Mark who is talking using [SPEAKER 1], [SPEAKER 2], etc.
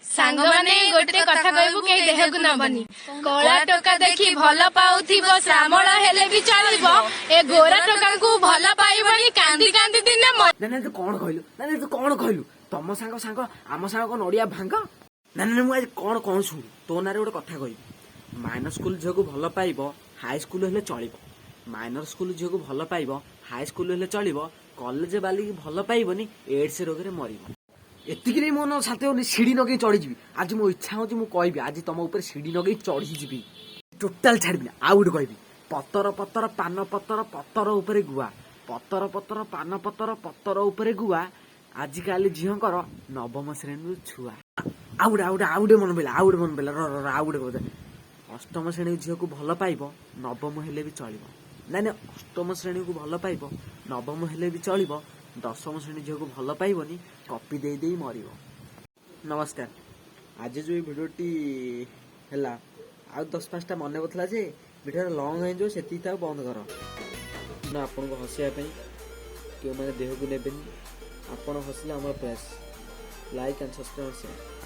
[SPEAKER 1] ସାଙ୍ଗମାନେ, ଗୋଟେ କଥା କହିବୁ, କେହି ଦେହକୁ ନବନି। କଳା ଟୋକା ଦେଖି ଭଲ ପାଉଥିବ, ଶ୍ୟାମଳ ହେଲେ ବି ଚଳିବ। ଏ ଗୋରା ଟୋକାଙ୍କୁ ଭଲ ପାଇବନି, କାନ୍ଦି କାନ୍ଦି ଦିନେ
[SPEAKER 2] ନା ନା, ତୁ କଣ କହିଲୁ? ନା ନା, ତୁ କଣ କହିଲୁ? ତମ ସାଙ୍ଗ ସାଙ୍ଗ, ଆମ ସାଙ୍ଗ କଣ ନଡିଆ ଭାଙ୍ଗ? ନା ନା, ମୁଁ ଆଜି କଣ କଣ ଶୁଣୁ, ତୋ ନାଁରେ ଗୋଟେ କଥା କହିବି। ମାଇନର ସ୍କୁଲ ଝିଅକୁ ଭଲ ପାଇବ, ହାଇ ସ୍କୁଲ ହେଲେ ଚଳିବ। ମାଇନର ସ୍କୁଲ ଝିଅକୁ ଭଲ ପାଇବ, ହାଇ ସ୍କୁଲ ହେଲେ ଚଳିବ। କଲେଜ ବାଲିକି ଭଲ ପାଇବନି, ଏଡ୍ସ ରୋଗରେ ମରିବ। ଏତିକିରେ ମୋ ମନ ଶାନ୍ତି ହଉନି, ସିଢି ନଗେଇ ଚଢିଯିବି। ଆଜି ମୋ ଇଚ୍ଛା ହଉଛି, ମୁଁ କହିବି, ଆଜି ତମ ଉପରେ ସିଢି ନଗେଇ ଚଢିଯିବି, ଟୋଟାଲ ଛାଡିବିନି। ଆଉ ଗୋଟେ କହିବି। ପତର ପତର ପାନ ପତର, ପତର ଉପରେ ଗୁଆ। ପତର ପତର ପାନ ପତର, ପତର ଉପରେ ଗୁଆ। ଆଜିକାଲି ଝିଅଙ୍କର ନବମ ଶ୍ରେଣୀରୁ ଛୁଆ। ଆଉ ଗୋଟେ, ଆଉ ଗୋଟେ, ଆଉ ଗୋଟେ ମନେ ପଇଲା, ଆଉ ଗୋଟେ ମନେ ପଇଲା। ର ର ର, ଆଉ ଗୋଟେ କଥା। ଅଷ୍ଟମ ଶ୍ରେଣୀ ଝିଅକୁ ଭଲ ପାଇବ, ନବମ ହେଲେ ବି ଚଳିବ। ନାଇଁ ନାଇଁ, ଅଷ୍ଟମ ଶ୍ରେଣୀକୁ ଭଲ ପାଇବ, ନବମ ହେଲେ ବି ଚଳିବ। ଦଶମ ଶ୍ରେଣୀ ଝିଅକୁ ଭଲ ପାଇବନି, କପି ଦେଇ ଦେଇ ମରିବ। ନମସ୍କାର। ଆଜି ଯୋଉ ଏଇ ଭିଡ଼ିଓଟି ହେଲା, ଆଉ 10 ପାଞ୍ଚଟା ମନେ ପଡିଥିଲା ଯେ ଭିଡ଼ିଓଟା ଲଙ୍ଗ ହେଇଯିବ, ସେତିକି ତାକୁ ବନ୍ଦ କର ନା। ଆପଣଙ୍କୁ ହସିବା ପାଇଁ କେଉଁମାନେ ଦେହକୁ ନେବେନି। ଆପଣ ହସିଲେ ଆମର ପ୍ରୟାସ। Like and subscribe, share.